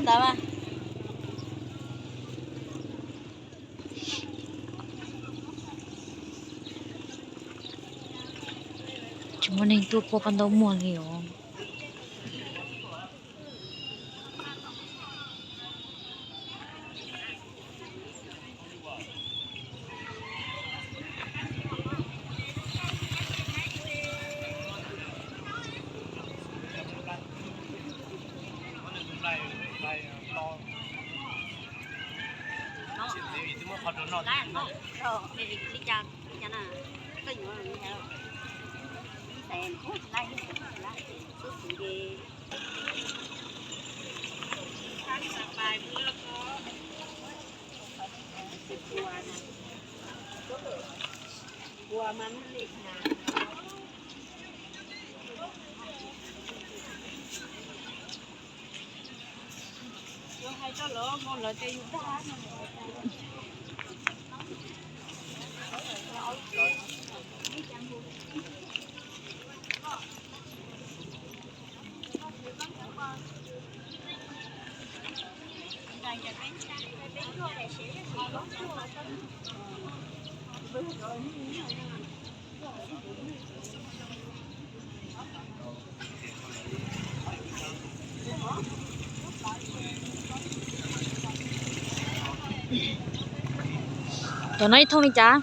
Ntawd mas tsis muaj neeg tuaj pub paj ntaub muag li os. Cov no ib thooj li cas?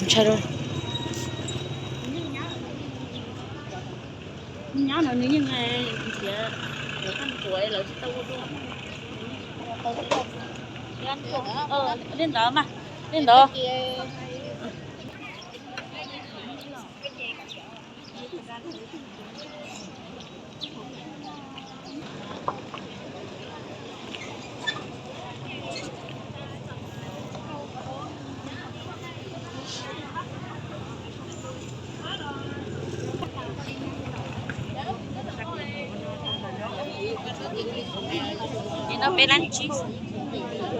Ntshai lawm. Nyob no nws yeej nrhiav lawv qab tuam lawv tsis tau ua dua. Li ntawd mas, li ntawd. Ces no peb lab tsib, ces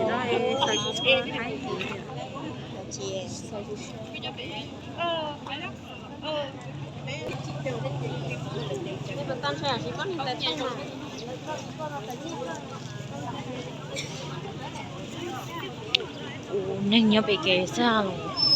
no xaws tsis tshua haib ces xaws tsis tshua. Ua neeg nyob pem kev xwb los.